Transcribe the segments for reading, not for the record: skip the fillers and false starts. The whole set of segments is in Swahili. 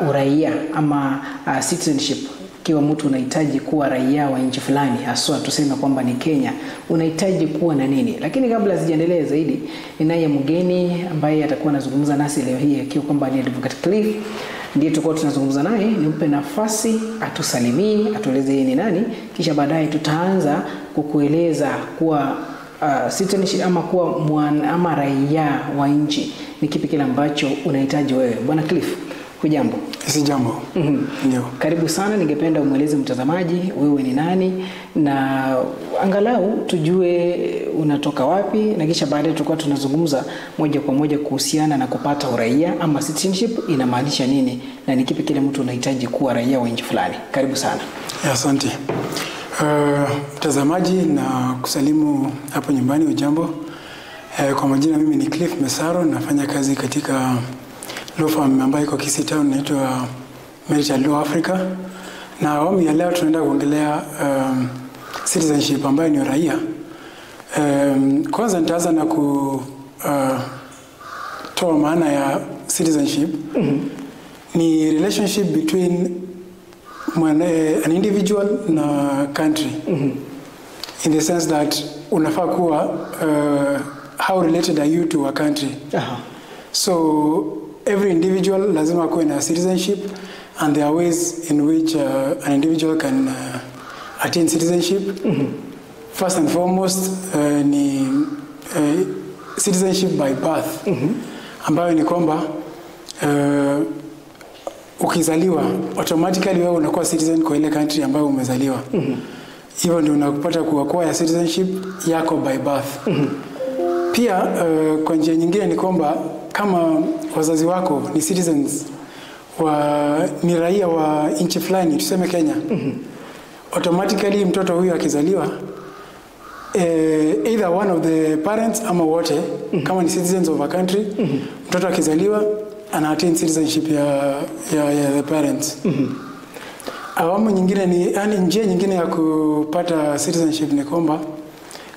Uraia ama citizenship. Ikiwa mtu unahitaji kuwa raia wa nchi fulani, haswa tuseme kwamba ni Kenya, unahitaji kuwa na nini? Lakini kabla sijaendelea zaidi, ninaye mgeni ambaye atakuwa anazungumza nasi leo hii, akiwa kwamba ni Advocate Cliff, ndiye tutakuwa tunazungumza naye. Nimpe nafasi atusalimie, atueleze yeye ni nani, kisha baadaye tutaanza kukueleza kuwa citizenship ama kuwa ama raia wa nchi ni kipi kile ambacho unahitaji wewe. Bwana Cliff, hujambo? Si jambo. Ndio. Karibu sana, ningependa umweleze mtazamaji wewe ni nani na angalau tujue unatoka wapi, na kisha baadaye tutakuwa tunazungumza moja kwa moja kuhusiana na kupata uraia ama citizenship inamaanisha nini na ni kipi kile mtu unahitaji kuwa raia wa nchi fulani. Karibu sana. Asante. Mtazamaji na kusalimu hapo nyumbani, ujambo. Kwa majina mimi ni Cliff Mesaro, nafanya kazi katika law firm ambayo iko Kisii Town, inaitwa Merital Law Africa. Na awamu ya leo tunaenda kuongelea citizenship ambayo ni uraia. Kwanza nitaanza na kutoa maana ya citizenship. Ni relationship between an individual na country. In the sense that unafaa kuwa how related are you to a country? So every individual lazima kuwe na citizenship, and there are ways in which an individual can attain citizenship. First and foremost ni citizenship by birth, ambayo ni kwamba ukizaliwa automatically wewe unakuwa citizen kwa ile country ambayo umezaliwa. Hivyo ndio unapata kuacquire citizenship yako by birth. Pia kwa njia nyingine ni kwamba kama wazazi wako ni citizens ni raia wa nchi fulani, tuseme Kenya, automatically mtoto huyu akizaliwa, either one of the parents ama wote, kama ni citizens of a country, mtoto akizaliwa ana attain citizenship ya the parents. Awamu nyingine ni, yani njia nyingine ya kupata citizenship ni kwamba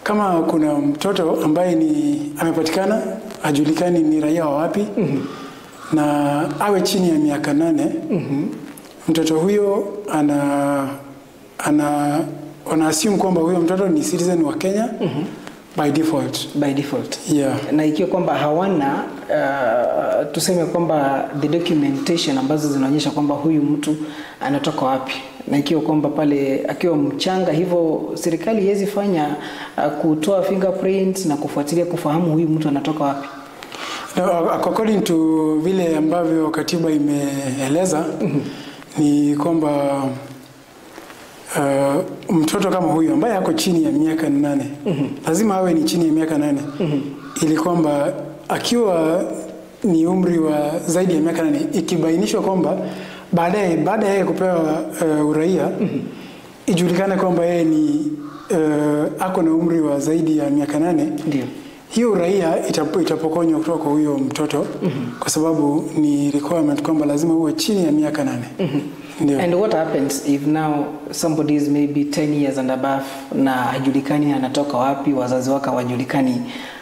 kama kuna mtoto ambaye ni amepatikana hajulikani ni raia wa wapi, na awe chini ya miaka 8, mtoto huyo ana assume kwamba huyo mtoto ni citizen wa Kenya by default. By default. Yeah. Na ikiwa kwamba hawana tuseme kwamba the documentation ambazo zinaonyesha kwamba huyu mtu anatoka wapi, na ikiwa kwamba pale akiwa mchanga hivyo serikali haiwezi fanya kutoa fingerprints na kufuatilia kufahamu huyu mtu anatoka wapi. No, according to vile ambavyo katiba imeeleza, ni kwamba mtoto kama huyu ambaye ako chini ya miaka 8, lazima awe ni chini ya miaka 8, ili kwamba akiwa ni umri wa zaidi ya miaka 8, ikibainishwa kwamba baadaye baada ya yeye kupewa uraia, ijulikane kwamba yeye ni ako na umri wa zaidi ya miaka 8, hiyo uraia itapokonywa kutoka kwa huyo mtoto, kwa sababu ni requirement kwamba lazima uwe chini ya miaka 8. Ndio. And what happens if now somebody is maybe 10 years and above na hajulikani anatoka wapi, wazazi wake hawajulikani,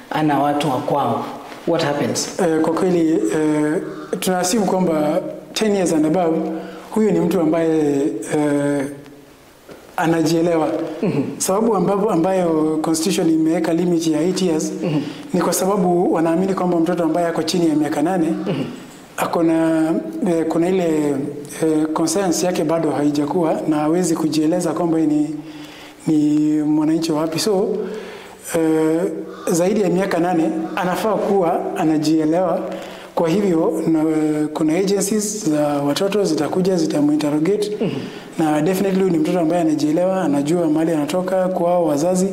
ana watu wa kwao? What happens? Kwa kweli tunaassume kwamba 10 years and above huyu ni mtu ambaye anajielewa. Sababu ambayo constitution imeweka limit ya 8 years ni kwa sababu wanaamini kwamba mtoto ambaye ako chini ya miaka 8 akona kuna ile conscience yake bado haijakuwa na hawezi kujieleza kwamba ni mwananchi wapi. So zaidi ya miaka 8 anafaa kuwa anajielewa. Kwa hivyo kuna agencies za watoto zitakuja zitamuinterrogate, na definitely ni mtoto ambaye anajielewa, anajua mahali anatoka kwa wazazi.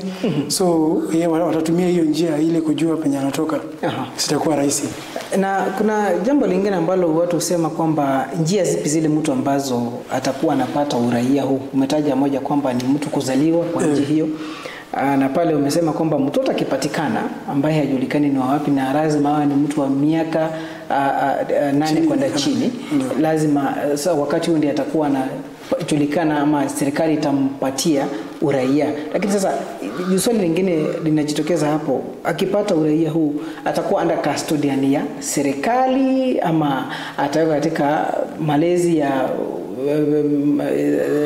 So yeye watatumia hiyo njia ili kujua penye anatoka. Sitakuwa rahisi. Na kuna jambo lingine ambalo watu husema kwamba njia zipi zile mtu ambazo atakuwa anapata uraia huu. Umetaja moja kwamba ni mtu kuzaliwa kwa nchi hiyo. Na pale umesema kwamba mtoto akipatikana ambaye hajulikani ni wapi na lazima awe ni mtu wa miaka 8 kwenda chini, lazima wakati huo ndiye atakuwa anajulikana ama serikali itampatia uraia. Lakini sasa swali lingine linajitokeza hapo, akipata uraia huu atakuwa under custodian ya serikali ama atawekwa katika malezi ya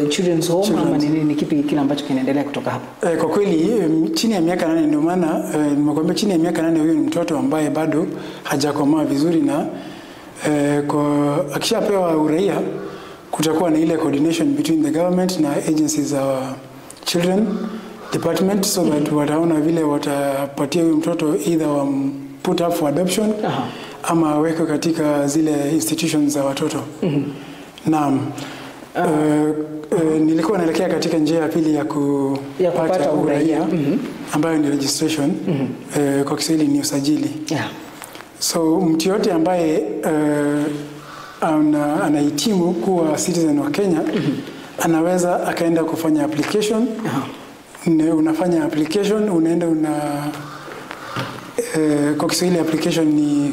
children's home ama ni nini, kipi kile ambacho kinaendelea kutoka hapo? Kwa kweli chini ya miaka 8, ndio maana nimekuambia chini ya miaka 8 huyo ni mtoto ambaye bado hajakomaa vizuri, na kwa akishapewa uraia kutakuwa na ile coordination between the government na agencies za children department, so that wataona vile watapatia huyu mtoto either wam put up for adoption ama awekwe katika zile institutions za watoto. Naam. Nilikuwa naelekea katika njia ya pili ya Ya kupata uraia. Ambayo ni registration. Kwa Kiswahili ni usajili. So mtu yote ambaye anahitimu kuwa citizen wa Kenya anaweza akaenda kufanya application. Unafanya application, unaenda una kwa Kiswahili application ni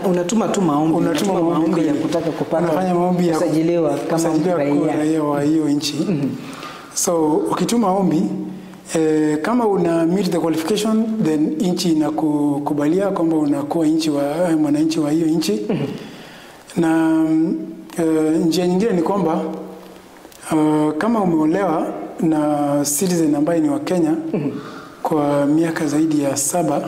Unatuma tu maombi, unatuma maombi ya kutaka kupata, unafanya maombi ya kusajiliwa kama kusajiliwa kuwa raia. Raia wa hiyo nchi. So ukituma ombi, kama una meet the qualification, then nchi inakukubalia kwamba unakuwa nchi wa mwananchi wa hiyo nchi. Na njia nyingine ni kwamba kama umeolewa na citizen ambaye ni wa Kenya kwa miaka zaidi ya 7,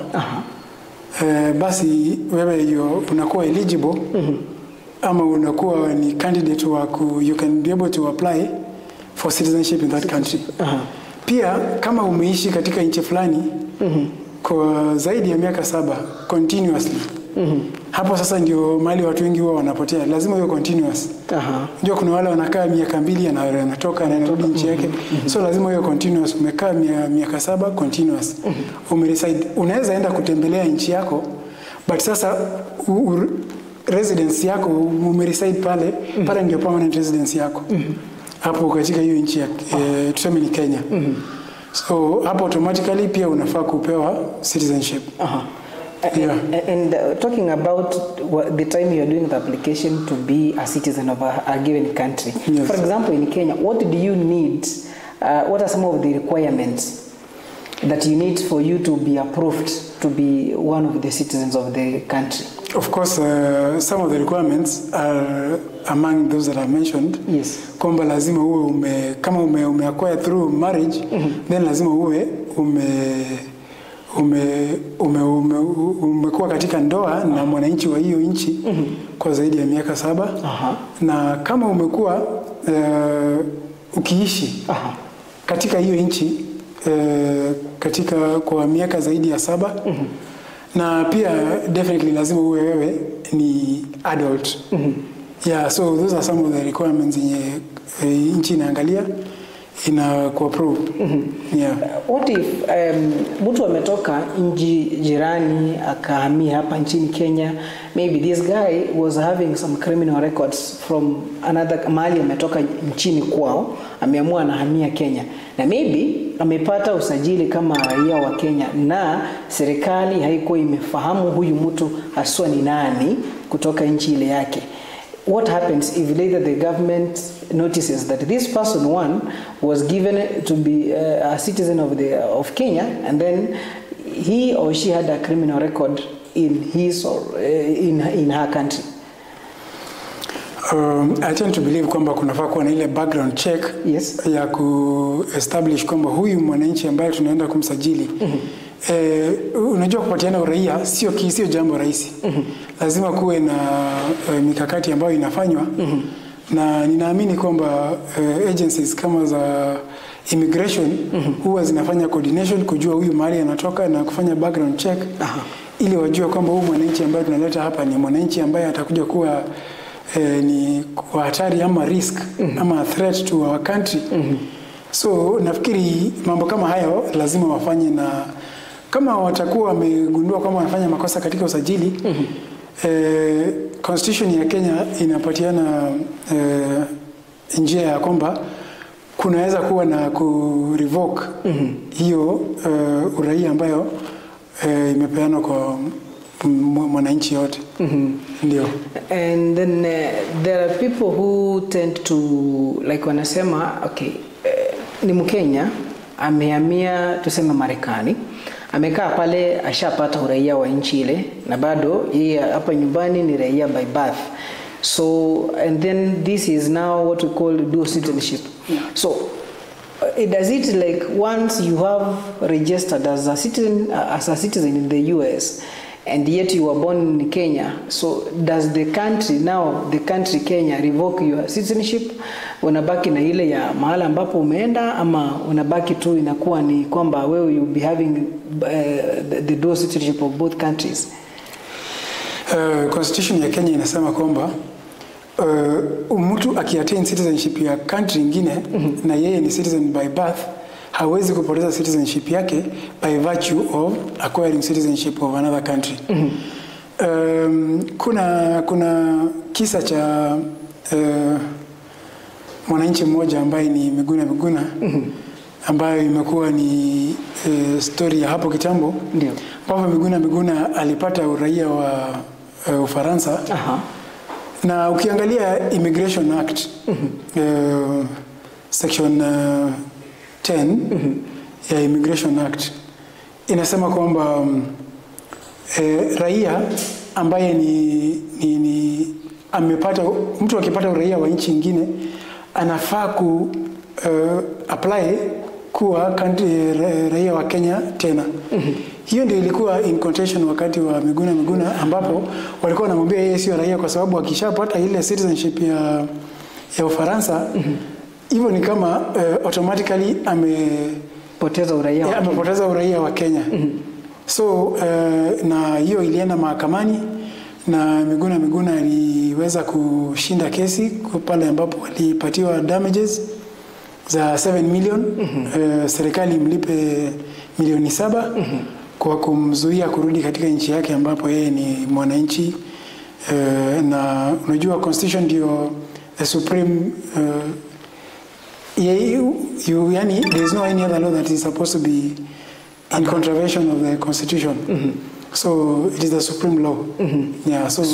basi wewe hiyo unakuwa eligible ama unakuwa ni candidate wa you can be able to apply for citizenship in that country. Pia kama umeishi katika nchi fulani kwa zaidi ya miaka 7 continuously, hapo sasa ndio mahali watu wengi huwa wanapotea. Lazima iwe continuous. Ndio kuna wale wanakaa miaka 2 anatoka na anarudi nchi yake. So lazima iwe continuous. Umekaa miaka 7 continuous. Umereside. Unaweza enda kutembelea nchi yako, but sasa residence yako umereside pale, pale ndio permanent residence yako. Hapo katika hiyo nchi ya tuseme ni Kenya. So hapo automatically pia unafaa kupewa citizenship. Yeah. And talking about the time you are doing the application to be a citizen of a given country. Yes. For example, in Kenya, what do you need? What are some of the requirements that you need for you to be approved to be one of the citizens of the country? Of course, some of the requirements are among those that I mentioned. Yes. Kwamba lazima uwe kama ume acquire through marriage, then lazima uwe umekuwa katika ndoa na mwananchi wa hiyo nchi kwa zaidi ya miaka 7. Na kama umekuwa ukiishi katika hiyo nchi katika kwa miaka zaidi ya 7. Na pia definitely lazima uwe wewe ni adult. Yeah, so those are some of the requirements yenye nchi inaangalia ina kuapprove. Yeah. What if mtu ametoka nchi jirani akahamia hapa nchini Kenya, maybe this guy was having some criminal records from another mahali ametoka nchini kwao, ameamua anahamia Kenya, na maybe amepata usajili kama raia wa Kenya na serikali haikuwa imefahamu huyu mtu haswa ni nani kutoka nchi ile yake. What happens if later the government notices that this person one was given to be a citizen of Kenya, and then he or she had a criminal record in his or in her country? I tend to believe kwamba kunafaa kuwa na ile background check. Yes. Ya ku-establish kwamba huyu mwananchi ambaye tunaenda kumsajili. Unajua kupatiana uraia sio jambo rahisi. Lazima kuwe na mikakati ambayo inafanywa. Na ninaamini kwamba agencies kama za immigration huwa zinafanya coordination kujua huyu mahali anatoka na kufanya background check. Ili wajue kwamba huyu mwananchi ambaye tunaleta hapa ni mwananchi ambaye atakuja kuwa ni kwa hatari ama risk ama threat to our country. So nafikiri mambo kama hayo lazima wafanye, na kama watakuwa wamegundua kwamba wanafanya makosa katika usajili, Constitution ya Kenya inapatiana njia ya kwamba kunaweza kuwa na ku revoke hiyo uraia ambayo imepeanwa kwa mwananchi yote. Ndio. And then there are people who tend to like wanasema okay, ni Mkenya amehamia tuseme Marekani, amekaa pale, ashapata uraia wa nchi ile, na bado yeye hapa nyumbani ni raia by birth. So and then this is now what we call dual citizenship. Yeah. So does it like once you have registered as a citizen in the US and yet you were born in Kenya, so does the country now, the country Kenya, revoke your citizenship? Unabaki na ile ya mahala ambapo umeenda, ama unabaki tu inakuwa ni kwamba wewe you be having the dual citizenship of both countries? Constitution ya Kenya inasema kwamba mtu akiattain citizenship ya country ingine na yeye ni citizen by birth, hawezi kupoteza citizenship yake by virtue of acquiring citizenship of another country. Kuna kisa cha mwananchi mmoja ambaye ni Miguna Miguna, ambayo imekuwa ni story ya hapo kitambo, ambapo Miguna Miguna alipata uraia wa Ufaransa. Na ukiangalia Immigration Act, section 10 ya Immigration Act inasema kwamba raia ambaye ni amepata, mtu akipata uraia wa nchi nyingine anafaa ku apply kuwa country, raia wa Kenya tena. Hiyo ndio ilikuwa in contention wakati wa Miguna Miguna, ambapo walikuwa wanamwambia yeye sio raia kwa sababu akishapata ile citizenship ya Ufaransa, hivyo ni kama automatically poteza uraia wa Kenya. Amepoteza uraia wa Kenya. So na hiyo ilienda mahakamani na Miguna Miguna aliweza kushinda kesi pale ambapo walipatiwa damages za 7 million. Serikali imlipe milioni 7 kwa kumzuia kurudi katika nchi yake ambapo yeye ni mwananchi. Na unajua constitution ndio the supreme yani there is no any other law that is supposed to be in contravention of the constitution. So it is the supreme law. Yeah. So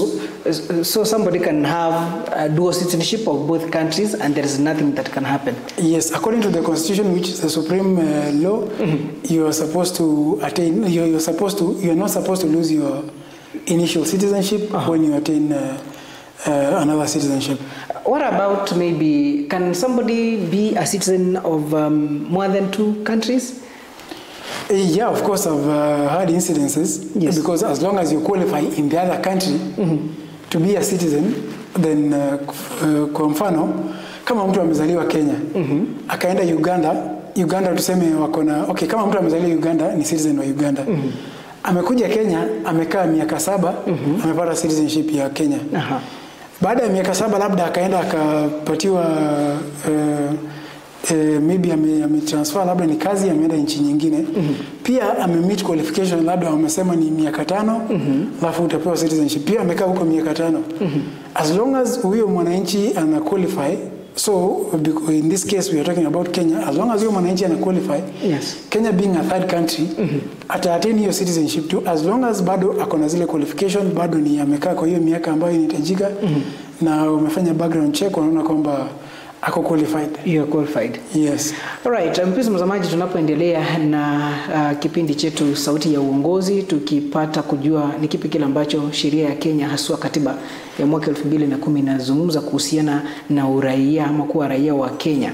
So somebody can have a dual citizenship of both countries and there is nothing that can happen. Yes, according to the constitution, which is the supreme law, you are supposed to attain. You're supposed to. You are not supposed to lose your initial citizenship when you attain another citizenship. What about maybe, can somebody be a citizen of more than two countries? Yeah, of course, I've had incidences. Because as long as you qualify in the other country to be a citizen, then kwa mfano kama mtu amezaliwa Kenya, akaenda Uganda, Uganda tuseme wako na, okay, kama mtu amezaliwa Uganda ni citizen wa Uganda. Amekuja Kenya, amekaa miaka 7, amepata citizenship ya Kenya. Baada ya miaka 7 labda akaenda akapatiwa maybe ametransfer, labda ni kazi, ameenda nchi nyingine. Pia amemeet qualification, labda wamesema ni miaka 5, alafu utapewa citizenship. Pia amekaa huko miaka 5. As long as huyo mwananchi ana qualify, so in this case we are talking about Kenya, as long as huyo mwananchi ana qualify, Kenya being a third country, ata attain hiyo citizenship tu as long as bado ako na zile qualification, bado ni amekaa kwa hiyo miaka ambayo inahitajika, na umefanya background check, wanaona kwamba ako qualified. You are qualified. Yes. Alright, mpenzi mtazamaji, tunapoendelea na kipindi chetu Sauti ya Uongozi, tukipata kujua ni kipi kile ambacho sheria ya Kenya haswa katiba ya mwaka 2010 inazungumza kuhusiana na uraia ama kuwa raia wa Kenya.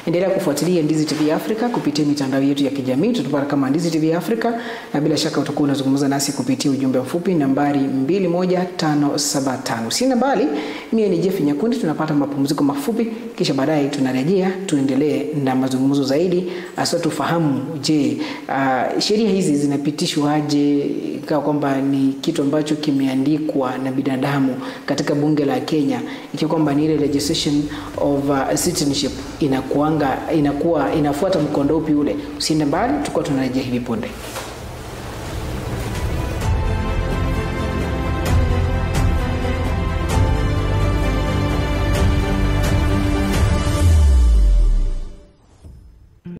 Endelea kufuatilia Ndizi TV Africa kupitia mitandao yetu ya kijamii, tutapata kama Ndizi TV Africa, na bila shaka utakuwa unazungumza nasi kupitia ujumbe mfupi nambari 21575. Usiende mbali, mie ni Jeff Nyakundi, tunapata mapumziko mafupi kisha baadaye tunarejea tuendelee na mazungumzo zaidi, hasa tufahamu je, sheria hizi zinapitishwa aje, ikawa kwamba ni kitu ambacho kimeandikwa na binadamu katika bunge la Kenya, ikiwa kwamba ni ile legislation of citizenship inakuanga inakuwa inafuata mkondo upi ule. Usiende mbali, tukuwa tunarejea hivi punde.